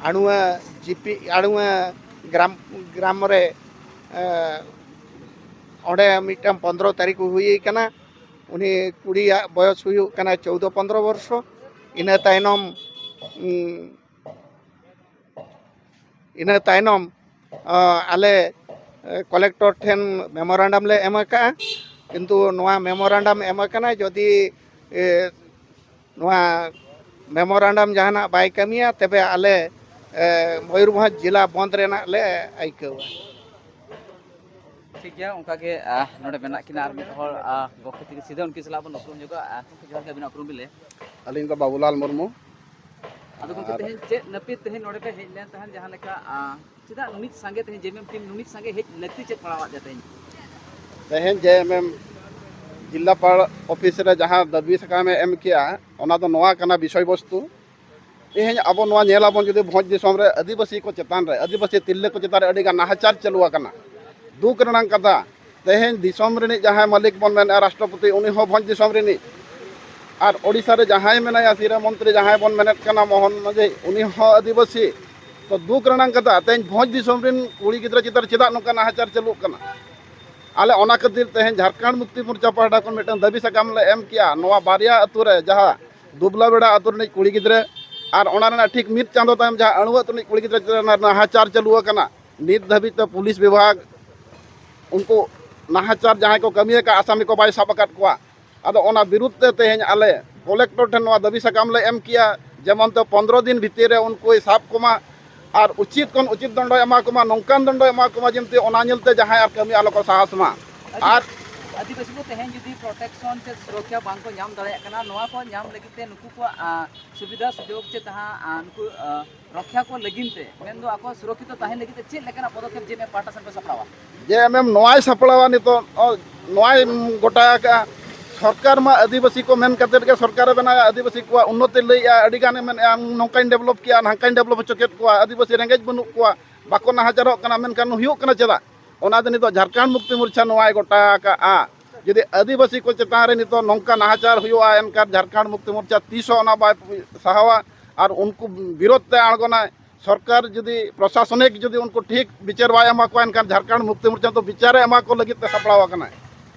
ᱟᱹᱲᱩᱣᱟᱹ ᱡᱤᱯᱤ, ᱟᱹᱲᱩᱣᱟᱹ ᱜᱨᱟᱢ, ᱜᱨᱟᱢ ᱨᱮ, ᱮ, ᱚᱸᱰᱮ ᱢᱤᱫᱴᱟᱝ ᱯᱚᱱᱫᱽᱨᱚ ᱛᱟᱹᱨᱤᱠᱷ ᱦᱩᱭ ᱠᱟᱱᱟ᱾ ᱩᱱᱤ ᱠᱩᱲᱤᱭᱟᱜ ᱵᱚᱭᱚᱥ ᱦᱩᱭᱩᱜ ᱠᱟᱱᱟ ᱪᱳᱣᱫᱚ ᱯᱚᱱᱫᱽᱨᱚ ᱵᱚᱨᱥᱚ᱾ ᱤᱱᱟᱹ ᱛᱟᱭᱱᱚᱢ, ᱩᱸ, ᱤᱱᱟᱹ ᱛᱟᱭᱱᱚᱢ, ᱟᱸ, ᱟᱞᱮ, ᱮ, ᱠᱚᱞᱮᱠᱴᱚᱨ ᱴᱷᱮᱱ ᱢᱮᱢᱳᱨᱟᱱᱰᱟᱢ ᱞᱮ ᱮᱢ ᱟᱠᱟᱫᱼᱟ᱾ ᱠᱤᱱᱛᱩ ᱱᱚᱣᱟ ᱢᱮᱢᱳᱨᱟᱱᱰᱟᱢ ᱮᱢ ᱟᱠᱟᱱᱟ, ᱡᱩᱫᱤ, ᱮ, ᱱᱚᱣᱟ ᱢᱮᱢᱳᱨᱟᱱᱰᱟᱢ ᱡᱟᱦᱟᱱᱟᱜ ᱵᱟᱭ ᱠᱟᱹᱢᱤᱭᱟ, ᱛᱚᱵᱮ ᱟᱞᱮ, ᱮ, ᱢᱚᱭᱩᱨᱵᱷᱚᱸᱡᱽ ᱡᱮᱞᱟ ᱵᱚᱱᱫᱽ ᱨᱮᱱᱟᱜ ᱞᱮ ᱟᱹᱭᱠᱟᱹᱣᱟ᱾ ᱴᱷᱤᱠ ᱜᱮᱭᱟ, ᱚᱱᱠᱟ ᱜᱮ, ᱟ, ᱱᱚᱰᱮ ᱢᱮᱱᱟᱜ ᱠᱤᱱᱟ ᱟᱨ ᱢᱤᱫ ᱦᱚᱲ, ᱟ, ᱜᱚᱢᱠᱮ ᱛᱤᱠᱤᱱ ᱥᱤᱫᱷᱟᱹ ᱩᱱᱠᱤᱱ ᱥᱟᱞᱟᱜ ᱵᱚᱱ ᱩᱯᱨᱩᱢ ᱧᱚᱜᱚᱜᱼᱟ᱾ ᱟ, ᱜᱚᱢᱠᱮ, ᱡᱚᱦᱟᱨ ᱜᱮ, ᱟᱹᱵᱤᱱᱟᱜ ᱩᱯᱨᱩᱢ ᱵᱤᱱ ᱞᱟᱹᱭᱟ? ᱟᱹᱞᱤᱧ ᱫᱚ ᱵᱟᱵᱩᱞᱟᱞ ᱢᱩᱨᱢᱩ᱾ ᱟᱫᱚ ᱜᱚᱢᱠᱮ, ᱟᱨ ᱛᱮᱦᱮᱧ ᱪᱮᱫ ᱱᱟᱹᱯᱤᱛ ᱛᱮᱦᱮᱧ ᱱᱚᱰᱮ ᱯᱮ ᱦᱮᱡ ᱞᱮᱱ ᱛᱟᱦᱮᱸᱫ, ᱡᱟᱦᱟᱸ ᱞᱮᱠᱟ, ᱟ, ᱪᱮᱫᱟᱜ ᱱᱩᱱᱤᱡ ᱥᱟᱸᱜᱮ ᱛᱮᱦᱮᱧ ᱡᱮ ᱮᱢ ᱮᱢ ᱴᱤᱢ ᱱᱩᱱᱤᱡ ᱥᱟᱸᱜᱮ ᱦᱮᱡ ᱞᱟᱹᱠᱛᱤ ᱪᱮᱫ ᱯᱟᱲᱟᱣᱟᱫ ᱯᱮᱭᱟ ᱛᱮᱦᱮᱧ? ᱛᱮᱦᱮᱧ ᱡᱮ ᱮᱢ ᱮᱢ ᱡᱤᱞᱟᱯᱟᱲ ᱚᱯᱷᱤᱥ ᱨᱮ ᱡᱟᱦᱟᱸ ᱫᱟᱹᱵᱤ ᱥᱟᱠᱟᱢ ᱮ ᱮᱢ ᱠᱮᱜᱼᱟ, ᱚᱱᱟ ᱫᱚ ᱱᱚᱣᱟ ᱠᱟᱱᱟ ᱵᱤᱥᱚᱭ ᱵᱚᱥᱛᱩ᱾ ᱛᱮᱦᱮᱧ ᱟᱵᱚ ᱱᱚᱣᱟ ᱧᱮᱞ ᱟᱵᱚᱱ, ᱡᱩᱫᱤ ᱵᱷᱚᱸᱡᱽ ᱫᱤᱥᱚᱢ ᱨᱮ ᱟᱹᱫᱤᱵᱟᱹᱥᱤ ᱠᱚ ᱪᱮᱛᱟᱱ ᱨᱮ, ᱟᱹᱫᱤᱵᱟᱹᱥᱤ ᱛᱤᱨᱞᱟᱹ ᱠᱚ ᱪᱮᱛᱟᱱ ᱨᱮ ᱟᱹᱰᱤ ᱜᱟᱱ ᱱᱟᱦᱟᱪᱟᱨ ᱪᱟᱹᱞᱩ ᱟᱠᱟᱱᱟ, ᱫᱩᱠ ᱨᱮᱱᱟᱜ ᱠᱟᱛᱷᱟ, ᱛᱮᱦᱮᱧ ᱫᱤᱥᱚᱢ ᱨᱤᱱᱤᱡ ᱡᱟᱦᱟᱸᱭ ᱢᱟᱹᱞᱤᱠ ᱵᱚᱱ ᱢᱮᱱᱮᱫᱼᱟ, ᱨᱟᱥᱴᱨᱚᱯᱚᱛᱤ, ᱩᱱᱤ ᱦᱚᱸ ᱵᱷᱚᱸᱡᱽ ᱫᱤᱥᱚᱢ ᱨᱤᱱᱤᱡ᱾ ᱟᱨ ᱳᱰᱤᱥᱟ ᱨᱮ ᱡᱟᱦᱟᱸᱭ ᱢᱮᱱᱟᱭᱟ, ᱥᱤᱨᱟᱹ ᱢᱚᱱᱛᱨᱤ ᱡᱟᱦᱟᱸᱭ ᱵᱚᱱ ᱢᱮᱱᱮᱫ ᱠᱟᱱᱟ ᱢᱳᱦᱚᱱ ᱢᱟᱹᱡᱷᱤ, ᱩᱱᱤ ᱦᱚᱸ ᱟᱹᱫᱤᱵᱟᱹᱥᱤ᱾ ᱛᱚ, ᱫᱩᱠ ᱨᱮᱱᱟᱜ ᱠᱟᱛᱷᱟ, ᱛᱮᱦᱮᱧ ᱵᱷᱚᱸᱡᱽ ᱫᱤᱥᱚᱢ ᱨᱤᱱ ᱠᱩᱲᱤ ᱜᱤᱫᱽᱨᱟᱹ ᱪᱮᱛᱟᱱ ᱨᱮ ᱪᱮᱫᱟᱜ ᱱᱚᱝᱠᱟ ᱱᱟᱦᱟᱪᱟᱨ ᱪᱟᱹᱞᱩᱜ ᱠᱟᱱᱟ? ᱟᱞᱮ ᱚᱱᱟ ᱠᱷᱟᱹᱛᱤᱨ ᱛᱮᱦᱮᱧ ᱡᱷᱟᱲᱠᱷᱚᱸᱰ ᱢᱩᱠᱛᱤ ᱢᱳᱨᱪᱟ ᱯᱟᱦᱴᱟ ᱠᱷᱚᱱ ᱢᱤᱫᱴᱟᱝ ᱫᱟᱹᱵᱤ ᱥᱟᱠᱟᱢ ᱞᱮ ᱮᱢ ᱠᱮᱜᱼᱟ᱾ ᱱᱚᱣᱟ ᱵᱟᱨᱭᱟ ᱟᱹᱛᱩ ᱨᱮ, ᱡᱟᱦᱟᱸ ᱫᱩᱵᱞᱟ ᱵᱮᱲᱟ ᱟᱹᱛᱩ ᱨᱤᱱᱤᱡ ᱠᱩᱲᱤ ᱜᱤᱫᱽᱨᱟᱹ ᱟᱨ ᱚᱱᱟ ᱨᱮᱱᱟᱜ ᱴᱷᱤᱠ ᱢᱤᱫ ᱪᱟᱸᱫᱚ ᱛᱟᱭᱚᱢ ᱡᱟᱦᱟᱸ ᱟᱹᱬᱩ ᱟᱹᱛᱩ ᱨᱤᱱᱤᱡ ᱠᱩᱲᱤ ᱜᱤᱫᱽᱨᱟᱹ ᱪᱮᱛᱟᱱ ᱨᱮ ᱱᱟᱦᱟᱪᱟᱨ ᱪᱟᱹᱞᱩ ᱟᱠᱟᱱᱟ, ᱱᱤᱛ ᱫᱷᱟᱹᱵᱤᱡ ᱛᱮ ᱯᱩᱞᱤᱥ ᱵᱤᱵᱷᱟᱜᱽ ᱩᱱᱠᱩ ᱱᱟᱦᱟᱪᱟᱨ ᱡᱟᱦᱟᱸᱭ ᱠᱚ ᱠᱟᱹᱢᱤ ᱟᱠᱟᱫ, ᱟᱥᱟᱢᱤ ᱠᱚ ᱵᱟᱭ ᱥᱟᱵ ᱟᱠᱟᱫ ᱠᱚᱣᱟ᱾ ᱟᱫᱚ ᱚᱱᱟ ᱵᱤᱨᱩᱫᱷ ᱛᱮ ᱛᱮᱦᱮᱧ ᱟᱞᱮ ᱠᱚᱞᱮᱠᱴᱚᱨ ᱴᱷᱮᱱ ᱱᱚᱣᱟ ᱫᱟᱹᱵᱤ ᱥᱟᱠᱟᱢ ᱞᱮ ᱮᱢ ᱠᱮᱜᱼᱟ, ᱡᱮᱢᱚᱱ ᱛᱮ ᱯᱚᱱᱫᱽᱨᱚ ᱫᱤᱱ ᱵᱷᱤᱛᱤᱨ ᱨᱮ ᱩᱱᱠᱩᱭ ᱥᱟᱵ ᱠᱚᱢᱟ ᱟᱨ ᱩᱪᱤᱛ ᱠᱷᱚᱱ ᱩᱪᱤᱛ ᱫᱚᱱᱰᱚᱭ ᱮᱢᱟ ᱠᱚᱢᱟ, ᱱᱚᱝᱠᱟᱱ ᱫᱚᱱᱰᱚᱭ ᱮᱢᱟ ᱠᱚᱢᱟ ᱡᱮᱢᱛᱤ ᱚᱱᱟ ᱧᱮᱞᱛᱮ ᱡᱟᱦᱟᱸᱭ ᱟᱨ ᱠᱟᱹᱢᱤ ᱟᱞᱚ ᱠᱚ ᱥᱟᱦᱟᱥ ᱢᱟ᱾ ᱟᱨ ᱟᱹᱫᱤᱵᱟᱹᱥᱤ ᱠᱚ ᱛᱮᱦᱮᱧ ᱡᱩᱫᱤ ᱯᱨᱚᱴᱮᱠᱥᱚᱱ ᱥᱮ ᱥᱩᱨᱚᱠᱠᱷᱟ ᱵᱟᱝ ᱠᱚ ᱧᱟᱢ ᱫᱟᱲᱮᱭᱟᱜ ᱠᱟᱱᱟ, ᱱᱚᱣᱟ ᱠᱚ ᱧᱟᱢ ᱞᱟᱹᱜᱤᱫ ᱛᱮ ᱱᱩᱠᱩ ᱠᱚᱣᱟᱜ, ᱟ, ᱥᱩᱵᱤᱫᱷᱟ ᱥᱩᱡᱳᱜᱽ ᱪᱮ ᱡᱟᱦᱟᱸ, ᱟ, ᱱᱩᱠᱩ, ᱟ, ᱨᱚᱠᱠᱷᱟ ᱠᱚ ᱞᱟᱹᱜᱤᱫ ᱛᱮ, ᱢᱮᱱᱫᱚ ᱟᱠᱚ ᱥᱩᱨᱚᱠᱠᱷᱤᱛᱚ ᱛᱟᱦᱮᱱ ᱞᱟᱹᱜᱤᱫ ᱛᱮ ᱪᱮᱫ ᱞᱮᱠᱟᱱᱟᱜ ᱯᱚᱫᱚᱠᱷᱮᱯ ᱡᱮ ᱮᱢ ᱮᱢ ᱯᱟᱦᱴᱟ ᱥᱮᱱ ᱯᱮ ᱥᱟᱯᱲᱟᱣᱟ? ᱡᱮ ᱮᱢ ᱮᱢ ᱱᱚᱣᱟᱭ ᱥᱟᱯᱲᱟᱣᱟ, ᱱᱤᱛᱚᱜ, ᱚ, ᱱᱚᱣᱟᱭ ᱜᱚᱴᱟ ᱟᱠᱟᱜᱼᱟ᱾ ᱥᱚᱨᱠᱟᱨ ᱢᱟ ᱟᱹᱫᱤᱵᱟᱹᱥᱤ ᱠᱚ ᱢᱮᱱ ᱠᱟᱛᱮᱫ ᱜᱮ ᱥᱚᱨᱠᱟᱨᱮ ᱵᱮᱱᱟᱣᱟ, ᱟᱹᱫᱤᱵᱟᱹᱥᱤ ᱠᱚᱣᱟᱜ ᱩᱱᱱᱚᱛᱤ ᱞᱟᱹᱭᱮᱜᱼᱟ, ᱟᱹᱰᱤ ᱜᱟᱱᱮ ᱢᱮᱱᱮᱜᱼᱟ, ᱱᱚᱝᱠᱟᱧ ᱰᱮᱵᱷᱞᱚᱯ ᱠᱮᱜᱼᱟ, ᱱᱟᱝᱠᱟᱧ ᱰᱮᱵᱷᱞᱚᱯ ᱦᱚᱪᱚ ᱠᱮᱫ ᱠᱚᱣᱟ, ᱟᱹᱫᱤᱵᱟᱹᱥᱤ ᱨᱮᱸᱜᱮᱡ ᱵᱟᱹᱱᱩᱜ ᱠᱚᱣᱟ, ᱵᱟᱠᱚ ᱱᱟᱦᱟᱪᱟᱨᱚᱜ ᱠᱟᱱᱟ, ᱢᱮᱱᱠᱷᱟᱱ ᱦᱩᱭᱩᱜ ᱠᱟᱱᱟ ᱪᱮᱫᱟᱜ? ᱚᱱᱟ ᱫᱚ ᱱᱤᱛᱚᱜ ᱡᱷᱟᱲᱠᱷᱚᱸᱰ ᱢᱩᱠᱛᱤ ᱢᱳᱨᱪᱟ ᱱᱚᱣᱟᱭ ᱜᱚᱴᱟ ᱟᱠᱟᱜᱼᱟ᱾ ᱡᱩᱫᱤ ᱟᱹᱫᱤᱵᱟᱹᱥᱤ ᱠᱚ ᱪᱮᱛᱟᱱ ᱨᱮ ᱱᱤᱛᱚᱜ ᱱᱚᱝᱠᱟ ᱱᱟᱦᱟᱪᱟᱨ ᱦᱩᱭᱩᱜᱼᱟ, ᱮᱱᱠᱷᱟᱱ ᱡᱷᱟᱲᱠᱷᱚᱸᱰ ᱢᱩᱠᱛᱤ ᱢᱳᱨᱪᱟ ᱛᱤᱥ ᱦᱚᱸ ᱚᱱᱟ ᱵᱟᱭ ᱥᱟᱦᱟᱣᱟ ᱟᱨ ᱩᱱᱠᱩ ᱵᱤᱨᱳᱫᱷ ᱛᱮ ᱟᱬᱜᱚᱱᱟᱭ᱾ ᱥᱚᱨᱠᱟᱨ ᱡᱩᱫᱤ ᱯᱨᱚᱥᱟᱥᱚᱱᱤᱠ ᱡᱩᱫᱤ ᱩᱱᱠᱩ ᱴᱷᱤᱠ ᱵᱤᱪᱟᱹᱨ ᱵᱟᱭ ᱮᱢᱟ ᱠᱚᱣᱟ, ᱮᱱᱠᱷᱟᱱ ᱡᱷᱟᱲᱠᱷᱚᱸᱰ ᱢᱩᱠᱛᱤ ᱢᱳᱨᱪᱟ ᱫᱚ ᱵᱤᱪᱟᱨᱮ ᱮᱢᱟ ᱠᱚ ᱞᱟᱹᱜᱤᱫ ᱛᱮ ᱥᱟᱯᱲᱟᱣ ᱟᱠᱟᱱᱟᱭ᱾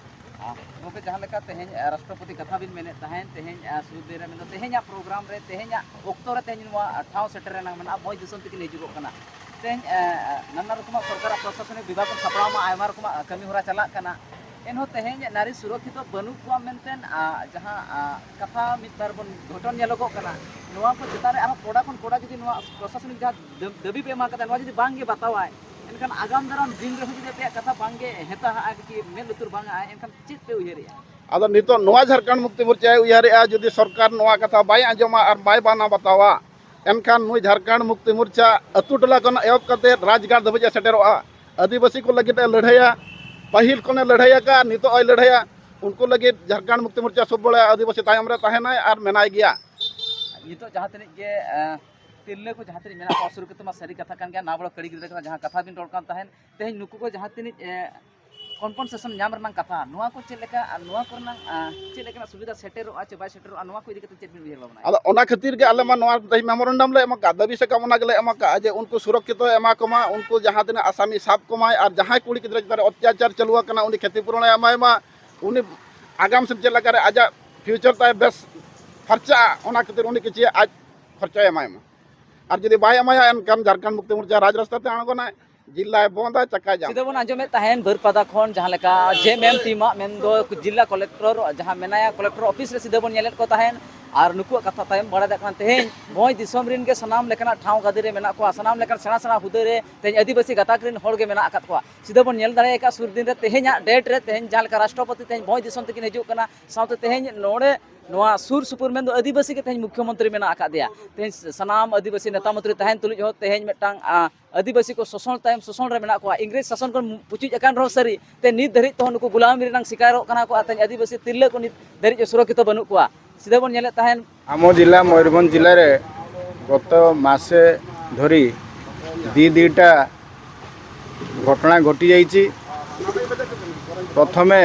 ᱟᱨ ᱜᱚᱢᱠᱮ, ᱡᱟᱦᱟᱸ ᱞᱮᱠᱟ ᱛᱮᱦᱮᱧ, ᱟᱨ ᱨᱟᱥᱴᱨᱚᱯᱚᱛᱤ ᱠᱟᱛᱷᱟ ᱵᱤᱱ ᱢᱮᱱᱮᱫ ᱛᱟᱦᱮᱸᱫ, ᱛᱮᱦᱮᱧ, ᱟᱨ ᱥᱩᱨ ᱫᱤᱱ ᱨᱮ ᱢᱮᱱᱫᱚ ᱛᱮᱦᱮᱧᱟᱜ ᱯᱨᱳᱜᱨᱟᱢ ᱨᱮ, ᱛᱮᱦᱮᱧᱟᱜ ᱚᱠᱛᱚ ᱨᱮ ᱛᱮᱦᱮᱧ ᱱᱚᱣᱟ ᱴᱷᱟᱶ ᱥᱮᱴᱮᱨ ᱨᱮᱱᱟᱜ ᱢᱮᱱᱟᱜᱼᱟ, ᱵᱷᱚᱸᱡᱽ ᱫᱤᱥᱚᱢ ᱛᱮᱠᱤᱱ ᱦᱤᱡᱩᱜᱚᱜ ᱠᱟᱱᱟ᱾ ᱛᱮᱦᱮᱧ, ᱮ, ᱮ, ᱱᱟᱱᱟ ᱨᱚᱠᱚᱢᱟᱜ ᱥᱚᱨᱠᱟᱨᱟᱜ ᱯᱨᱚᱥᱟᱥᱚᱱᱤᱠ ᱵᱤᱵᱷᱟᱜᱽ ᱠᱷᱚᱱ ᱥᱟᱯᱲᱟᱣ ᱢᱟ ᱟᱭᱢᱟ ᱨᱚᱠᱚᱢᱟᱜ ᱠᱟᱹᱢᱤ ᱦᱚᱨᱟ ᱪᱟᱞᱟᱜ ᱠᱟᱱᱟ, ᱮᱱᱦᱚᱸ ᱛᱮᱦᱮᱧ ᱱᱟᱨᱤ ᱥᱩᱨᱚᱠᱠᱷᱤᱛᱚ ᱵᱟᱹᱱᱩᱜ ᱠᱚᱣᱟ ᱢᱮᱱᱛᱮ, ᱟ, ᱡᱟᱦᱟᱸ, ᱟ, ᱠᱟᱛᱷᱟ ᱢᱤᱫ ᱵᱟᱨ ᱵᱚᱱ ᱜᱷᱚᱴᱚᱱ ᱧᱮᱞᱚᱜᱚᱜ ᱠᱟᱱᱟ, ᱱᱚᱣᱟ ᱠᱚ ᱪᱮᱛᱟᱱ ᱨᱮ ᱟᱨᱦᱚᱸ ᱠᱚᱲᱟ ᱠᱷᱚᱱ ᱠᱚᱲᱟ ᱡᱩᱫᱤ ᱱᱚᱣᱟ ᱯᱨᱚᱥᱟᱥᱚᱱᱤᱠ ᱡᱟᱦᱟᱸ ᱫᱟᱹᱵ-, ᱫᱟᱹᱵᱤ ᱯᱮ ᱮᱢᱟ ᱠᱟᱫᱟ, ᱱᱚᱣᱟ ᱡᱩᱫᱤ ᱵᱟᱝ ᱜᱮ ᱵᱟᱛᱟᱣᱟᱭ, ᱮᱱᱠᱷᱟᱱ ᱟᱜᱟᱢ ᱫᱟᱨᱟᱢ ᱫᱤᱱ ᱨᱮᱦᱚᱸ ᱡᱩᱫᱤ ᱟᱯᱮᱭᱟᱜ ᱠᱟᱛᱷᱟ ᱵᱟᱝ ᱜᱮ ᱦᱮᱛᱟᱦᱟᱜᱼᱟ, ᱠᱤ ᱢᱮᱫ ᱞᱩᱛᱩᱨ ᱵᱟᱝ ᱟᱜᱼᱟᱭ, ᱮᱱᱠᱷᱟᱱ ᱪᱮᱫ ᱯᱮ ᱩᱭᱦᱟᱹᱨᱮᱜᱼᱟ? ᱟᱫᱚ ᱱᱤᱛᱚᱜ ᱱᱚᱣᱟ ᱡᱷᱟᱲᱠᱷᱚᱸᱰ ᱢᱩᱠᱛᱤ ᱢᱳᱨᱪᱟᱭ ᱩᱭᱦᱟᱹᱨᱮᱜᱼᱟ, ᱡᱩᱫᱤ ᱥᱚᱨᱠᱟᱨ ᱱᱚᱣᱟ ᱠᱟᱛᱷᱟ ᱵᱟᱭ ᱟᱸᱡᱚᱢᱟ ᱟᱨ ᱵᱟᱭ ᱢᱟᱱᱟᱣ ᱵᱟᱛᱟᱣᱟ, ᱮᱱᱠᱷᱟᱱ ᱱᱩᱭ ᱡᱷᱟᱲᱠᱷᱚᱸᱰ ᱢᱩᱠᱛᱤ ᱢᱳᱨᱪᱟ ᱟᱹᱛᱩ ᱴᱚᱞᱟ ᱠᱷᱚᱱ ᱮᱦᱚᱵ ᱠᱟᱛᱮ ᱨᱟᱡᱽᱜᱟᱲ ᱫᱷᱟᱹᱵᱤᱡ ᱮ ᱥᱮᱴᱮᱨᱚᱜᱼᱟ᱾ ᱟᱹᱫᱤᱵᱟᱹᱥᱤ ᱠᱚ ᱞᱟᱹᱜᱤᱫ ᱮ ᱞᱟᱹᱲᱦᱟᱹᱭᱟ, ᱯᱟᱹᱦᱤᱞ ᱠᱷᱚᱱᱮ ᱞᱟᱹᱲᱦᱟᱹᱭ ᱟᱠᱟᱫᱼᱟ, ᱱᱤᱛᱚᱜ ᱦᱚᱸᱭ ᱞᱟᱹᱲᱦᱟᱹᱭᱟ᱾ ᱩᱱᱠᱩ ᱞᱟᱹᱜᱤᱫ ᱡᱷᱟᱲᱠᱷᱚᱸᱰ ᱢᱩᱠᱛᱤ ᱢᱳᱨᱪᱟ ᱥᱚᱵ ᱵᱮᱲᱟ ᱟᱹᱫᱤᱵᱟᱹᱥᱤ ᱛᱟᱭᱚᱢ ᱨᱮ ᱛᱟᱦᱮᱱᱟᱭ ᱟᱨ ᱢᱮᱱᱟᱭ ᱜᱮᱭᱟ᱾ ᱱᱤᱛᱚᱜ ᱡᱟᱦᱟᱸ ᱛᱤᱱᱟᱹᱜ ᱜᱮ, ᱮᱸ, ᱛᱤᱨᱞᱟᱹ ᱠᱚ ᱡᱟᱦᱟᱸ ᱛᱤᱱᱟᱹᱜ ᱢᱮᱱᱟᱜ ᱠᱚᱣᱟ, ᱥᱩᱨᱚᱠᱠᱷᱤᱛ ᱢᱟ ᱥᱟᱹᱨᱤ ᱠᱟᱛᱷᱟ ᱠᱟᱱ ᱜᱮᱭᱟ, ᱱᱟᱵᱟᱞᱚᱠ ᱠᱩᱲᱤ ᱜᱤᱫᱽᱨᱟᱹ ᱠᱟᱱᱟ, ᱡᱟᱦᱟᱸ ᱠᱟᱛᱷᱟ ᱵᱤᱱ ᱨᱚᱲ ᱠᱟᱱ ᱛᱟᱦᱮᱸᱫ, ᱛᱮᱦᱮᱧ ᱱᱩᱠᱩ ᱠᱚ ᱡᱟᱦᱟᱸ ᱛᱤᱱᱟᱹᱜ, ᱮᱸ, ᱠᱚᱢᱯᱮᱱᱥᱮᱥᱚᱱ ᱧᱟᱢ ᱨᱮᱱᱟᱜ ᱠᱟᱛᱷᱟ, ᱱᱚᱣᱟ ᱠᱚ ᱪᱮᱫ ᱞᱮᱠᱟ, ᱟᱨ ᱱᱚᱣᱟ ᱠᱚᱨᱮᱱᱟᱜ, ᱟᱸ, ᱪᱮᱫ ᱞᱮᱠᱟᱱᱟᱜ ᱥᱩᱵᱤᱫᱷᱟ ᱥᱮᱴᱮᱨᱚᱜᱼᱟ ᱪᱮ ᱵᱟᱭ ᱥᱮᱴᱮᱨᱚᱜᱼᱟ, ᱱᱚᱣᱟ ᱠᱚ ᱤᱫᱤ ᱠᱟᱛᱮ ᱪᱮᱫ ᱵᱤᱱ ᱩᱭᱦᱟᱹᱨ ᱵᱷᱟᱵᱽᱱᱟᱭᱟ? ᱟᱫᱚ ᱚᱱᱟ ᱠᱷᱟᱹᱛᱤᱨ ᱜᱮ ᱟᱞᱮ ᱢᱟ ᱱᱚᱣᱟ ᱛᱮᱦᱮᱧ ᱢᱮᱢᱳᱨᱮᱱᱰᱟᱢ ᱞᱮ ᱮᱢ ᱟᱠᱟᱫ, ᱫᱟᱹᱵᱤ ᱥᱟᱠᱟᱢ ᱚᱱᱟ ᱜᱮᱞᱮ ᱮᱢ ᱟᱠᱟᱫᱼᱟ ᱡᱮ ᱩᱱᱠᱩ ᱥᱩᱨᱚᱠᱠᱷᱤᱛᱚ ᱮᱢᱟ ᱠᱚᱢᱟ, ᱩᱱᱠᱩ ᱡᱟᱦᱟᱸ ᱛᱤᱱᱟᱹᱜ ᱟᱥᱟᱢᱤ ᱥᱟᱵ ᱠᱚᱢᱟᱭ, ᱟᱨ ᱡᱟᱦᱟᱸᱭ ᱠᱩᱲᱤ ᱜᱤᱫᱽᱨᱟᱹ ᱪᱮᱛᱟᱱ ᱨᱮ ᱚᱛᱛᱟᱪᱟᱨ ᱪᱟᱹᱞᱩ ᱟᱠᱟᱱᱟ ᱩᱱᱤ ᱠᱷᱚᱛᱤᱯᱩᱨᱚᱱᱮ ᱮᱢᱟᱭ ᱢᱟ, ᱩᱱᱤ ᱟᱜᱟᱢ ᱥᱮᱫ ᱪᱮᱫ ᱞᱮᱠᱟᱨᱮ ᱟᱡᱟᱜ ᱯᱷᱤᱭᱩᱪᱟᱨ ᱛᱟᱭ ᱵᱮᱥ ᱯᱷᱟᱨᱪᱟᱜᱼᱟ, ᱚᱱᱟ ᱠᱷᱟᱹᱛᱤᱨ ᱩᱱᱤ ᱠᱤᱪᱷᱤ ᱟᱡ ᱠᱷᱚᱨᱪᱟᱭ ᱮᱢᱟᱭ ᱢᱟ᱾ ᱟᱨ ᱡᱩᱫᱤ ᱵᱟᱭ ᱮᱢᱟᱭᱟ, ᱮᱱᱠᱷᱟᱱ ᱡᱷᱟᱲᱠᱷᱚᱸᱰ ᱢᱩᱠᱛᱤ ᱢᱳᱨᱪᱟ ᱨᱟᱡᱽ ᱨᱟᱥᱛᱟ ᱛᱮ ᱟᱬᱜᱚᱱᱟᱭ, ᱡᱤᱞᱟᱭ ᱵᱚᱱᱫᱟ, ᱪᱟᱠᱟᱭ ᱡᱟᱢ᱾ ᱥᱤᱫᱟᱹ ᱵᱚᱱ ᱟᱸᱡᱚᱢᱮᱫ ᱛᱟᱦᱮᱱ ᱵᱟᱹᱨᱯᱟᱫᱟ ᱠᱷᱚᱱ ᱡᱟᱦᱟᱸ ᱞᱮᱠᱟ ᱡᱮ ᱮᱢ ᱮᱢ ᱴᱤᱢᱟᱜ, ᱢᱮᱱᱫᱚ ᱡᱤᱞᱟ ᱠᱚᱞᱮᱠᱴᱚᱨ ᱡᱟᱦᱟᱸ ᱢᱮᱱᱟᱭᱟ, ᱠᱚᱞᱮᱠᱴᱚᱨ ᱚᱯᱷᱤᱥ ᱨᱮ ᱥᱤᱫᱟᱹ ᱵᱚᱱ ᱧᱮᱞᱮᱫ ᱠᱚ ᱛᱟᱦᱮᱱ᱾ ᱟᱨ ᱱᱩᱠᱩᱣᱟᱜ ᱠᱟᱛᱷᱟ ᱛᱟᱭᱚᱢ ᱵᱟᱲᱟᱭ ᱫᱟᱲᱮᱭᱟᱜ ᱠᱟᱱᱟ, ᱛᱮᱦᱮᱧ ᱵᱷᱚᱸᱡᱽ ᱫᱤᱥᱚᱢ ᱨᱮᱱ ᱜᱮ ᱥᱟᱱᱟᱢ ᱞᱮᱠᱟᱱᱟᱜ ᱴᱷᱟᱶ ᱜᱟᱫᱮ ᱨᱮ ᱢᱮᱱᱟᱜ ᱠᱚᱣᱟ, ᱥᱟᱱᱟᱢ ᱞᱮᱠᱟᱱ ᱥᱮᱬᱟ ᱥᱮᱬᱟ ᱦᱩᱫᱟᱹ ᱨᱮ ᱛᱮᱦᱮᱧ ᱟᱹᱫᱤᱵᱟᱹᱥᱤ ᱜᱟᱛᱟᱠ ᱨᱮᱱ ᱦᱚᱲ ᱜᱮ ᱢᱮᱱᱟᱜ ᱟᱠᱟᱫ ᱠᱚᱣᱟ᱾ ᱥᱤᱫᱟᱹ ᱵᱚᱱ ᱧᱮᱞ ᱫᱟᱲᱮ ᱟᱠᱟᱫ ᱥᱩᱨ ᱫᱤᱱ ᱨᱮ, ᱛᱮᱦᱮᱧᱟᱜ ᱰᱮᱴ ᱨᱮ, ᱛᱮᱦᱮᱧ ᱡᱟᱦᱟᱸ ᱞᱮᱠᱟ ᱨᱟᱥᱴᱨᱚᱯᱚᱛᱤ ᱛᱮᱦᱮᱧ ᱵᱷᱚᱸᱡᱽ ᱫᱤᱥᱚᱢ ᱛᱮᱠᱤᱱ ᱦᱤᱡᱩᱜ ᱠᱟᱱᱟ, ᱥᱟᱶᱛᱮ ᱛᱮᱦᱮᱧ ᱱᱚᱰᱮ ᱱᱚᱣᱟ ᱥᱩᱨ ᱥᱩᱯᱩᱨ ᱢᱮᱱᱫᱚ ᱟᱹᱫᱤᱵᱟᱹᱥᱤ ᱜᱮ ᱛᱮᱦᱮᱧ ᱢᱩᱠᱷᱭᱚᱢᱚᱱᱛᱨᱤ ᱢᱮᱱᱟᱜ ᱟᱠᱟᱫ ᱫᱮᱭᱟ᱾ ᱛᱮᱦᱮᱧ ᱥᱟᱱᱟᱢ ᱟᱹᱫᱤᱵᱟᱹᱥᱤ ᱱᱮᱛᱟ ᱢᱚᱱᱛᱨᱤ ᱛᱟᱦᱮᱱ ᱛᱩᱞᱩᱡ ᱦᱚᱸ ᱛᱮᱦᱮᱧ ᱢᱤᱫᱴᱟᱝ, ᱟ, ᱟᱹᱫᱤᱵᱟᱹᱥᱤ ᱠᱚ ᱥᱳᱥᱚᱱ ᱛᱟᱭᱚᱢ ᱥᱳᱥᱚᱱ ᱨᱮ ᱢᱮᱱᱟᱜ ᱠᱚᱣᱟ᱾ ᱤᱝᱨᱮᱡᱽ ᱥᱟᱥᱚᱱ ᱠᱷᱚᱱ ᱯᱩᱪᱩᱡ ᱟᱠᱟᱱ ᱨᱮᱦᱚᱸ ᱥᱟᱹᱨᱤ, ᱛᱮ ᱱᱤᱛ ᱫᱷᱟᱹᱨᱤᱡ ᱛᱮᱦᱚᱸ ᱱᱩᱠᱩ ᱜᱩᱞᱟᱢᱤ ᱨᱮᱱᱟᱜ ᱥᱤᱠᱟᱨᱚᱜ ᱠᱟᱱᱟ ᱠᱚ, ᱟᱨ ᱛᱮᱦᱮᱧ ᱟᱹᱫᱤᱵᱟᱹᱥᱤ ᱛᱤᱨᱞᱟᱹ ᱠᱚ ᱱᱤᱛ ᱫᱷᱟᱹᱨᱤᱡ ᱥᱩᱨᱚᱠᱠᱷᱤᱛᱚ ᱵᱟᱹᱱᱩᱜ ᱠᱚᱣᱟ᱾ ᱥᱤᱫᱟᱹ ᱵᱚᱱ ᱧᱮᱞᱮᱫ ᱛᱟᱦᱮᱱ᱾ ᱟᱢᱚ ᱡᱤᱞᱟ ᱢᱚᱭᱩᱨᱵᱷᱚᱸᱡᱽ ᱡᱤᱞᱟ ᱨᱮ ᱜᱚᱛᱚ ᱢᱟᱥᱮ ᱫᱷᱚᱨᱤ ᱫᱤ ᱫᱤᱴᱟ ᱜᱷᱚᱴᱚᱱᱟ ᱜᱷᱚᱴᱤ ଯାଇଛି। ପ୍ରଥମେ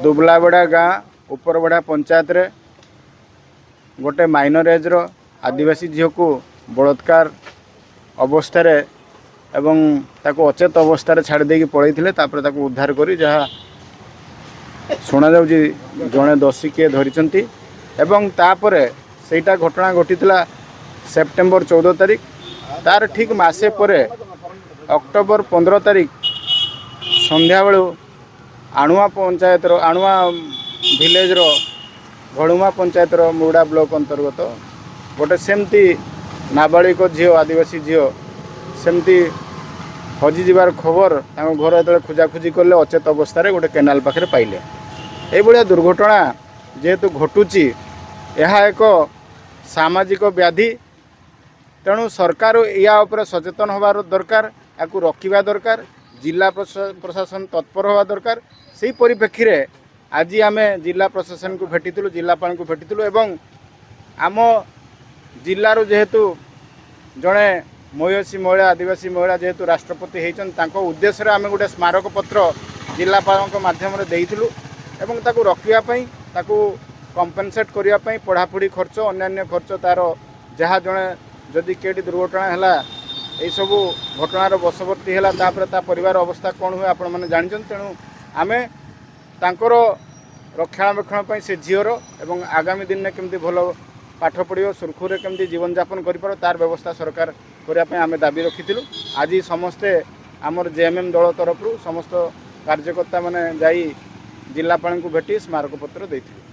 ଦୁବଲାବେଡ଼ା ଗାଁ, ଉପରବେଡ଼ା ପଞ୍ଚାୟତରେ ଗୋଟେ ମାଇନର ଏଜ୍ର ଆଦିବାସୀ ଝିଅକୁ ବଳାତ୍କାର ଅବସ୍ଥାରେ ଏବଂ ତାକୁ ଅଚେତ ଅବସ୍ଥାରେ ଛାଡ଼ି ଦେଇକି ପଳେଇଥିଲେ। ତାପରେ ତାକୁ ଉଦ୍ଧାର କରି ଯାହା ଶୁଣାଯାଉଛି, ଜଣେ ଦୋଷୀ କିଏ ଧରିଛନ୍ତି। ଏବଂ ତାପରେ ସେଇଟା ଘଟଣା ଘଟିଥିଲା ସେପ୍ଟେମ୍ବର ଚଉଦ ତାରିଖ। ତାର ଠିକ୍ ମାସେ ପରେ ଅକ୍ଟୋବର ପନ୍ଦର ତାରିଖ ସନ୍ଧ୍ୟାବେଳୁ ଆଣୁଆ ପଞ୍ଚାୟତର, ଆଣୁଆ ଭିଲେଜର, ଘଡ଼ୁମା ପଞ୍ଚାୟତର ମୁରଡ଼ା ବ୍ଲକ ଅନ୍ତର୍ଗତ ଗୋଟେ ସେମିତି ନାବାଳିକ ଝିଅ, ଆଦିବାସୀ ଝିଅ ସେମିତି ହଜିଯିବାର ଖବର ତାଙ୍କ ଘର ଯେତେବେଳେ ଖୋଜାଖୋଜି କଲେ, ଅଚେତ ଅବସ୍ଥାରେ ଗୋଟେ କେନାଲ ପାଖରେ ପାଇଲେ। ଏଇଭଳିଆ ଦୁର୍ଘଟଣା ଯେହେତୁ ଘଟୁଛି, ଏହା ଏକ ସାମାଜିକ ବ୍ୟାଧି। ତେଣୁ ସରକାର ୟା ଉପରେ ସଚେତନ ହେବାର ଦରକାର, ୟାକୁ ରୋକିବା ଦରକାର, ଜିଲ୍ଲା ପ୍ରଶା- ପ୍ରଶାସନ ତତ୍ପର ହେବା ଦରକାର। ସେହି ପରିପ୍ରେକ୍ଷୀରେ ଆଜି ଆମେ ଜିଲ୍ଲା ପ୍ରଶାସନକୁ ଭେଟିଥିଲୁ, ଜିଲ୍ଲାପାଳଙ୍କୁ ଭେଟିଥିଲୁ ଏବଂ ଆମ ଜିଲ୍ଲାରୁ ଯେହେତୁ ଜଣେ ମୟୂସୀ ମହିଳା, ଆଦିବାସୀ ମହିଳା ଯେହେତୁ ରାଷ୍ଟ୍ରପତି ହେଇଛନ୍ତି, ତାଙ୍କ ଉଦ୍ଦେଶ୍ୟରେ ଆମେ ଗୋଟେ ସ୍ମାରକପତ୍ର ଜିଲ୍ଲାପାଳଙ୍କ ମାଧ୍ୟମରେ ଦେଇଥିଲୁ ଏବଂ ତାକୁ ରୋକିବା ପାଇଁ, ତାକୁ କମ୍ପେନସେଟ୍ କରିବା ପାଇଁ, ପଢ଼ାପଢ଼ି ଖର୍ଚ୍ଚ, ଅନ୍ୟାନ୍ୟ ଖର୍ଚ୍ଚ, ତାର ଯାହା ଜଣେ ଯଦି କେଉଁଠି ଦୁର୍ଘଟଣା ହେଲା, ଏଇସବୁ ଘଟଣାର ବଶବର୍ତ୍ତୀ ହେଲା, ତାପରେ ତା ପରିବାର ଅବସ୍ଥା କ'ଣ ହୁଏ ଆପଣମାନେ ଜାଣିଛନ୍ତି। ତେଣୁ ଆମେ ତାଙ୍କର ରକ୍ଷଣାବେକ୍ଷଣ ପାଇଁ, ସେ ଝିଅର, ଏବଂ ଆଗାମୀ ଦିନରେ କେମିତି ଭଲ ପାଠ ପଢ଼ିବ, ସୁରୁଖୁରୁରେ କେମିତି ଜୀବନଯାପନ କରିପାରିବ, ତାର ବ୍ୟବସ୍ଥା ସରକାର କରିବା ପାଇଁ ଆମେ ଦାବି ରଖିଥିଲୁ। ଆଜି ସମସ୍ତେ ଆମର ଜେ ଏମ୍ ଏମ୍ ଦଳ ତରଫରୁ ସମସ୍ତ କାର୍ଯ୍ୟକର୍ତ୍ତାମାନେ ଯାଇ ଜିଲ୍ଲାପାଳଙ୍କୁ ଭେଟି ସ୍ମାରକପତ୍ର ଦେଇଥିଲୁ।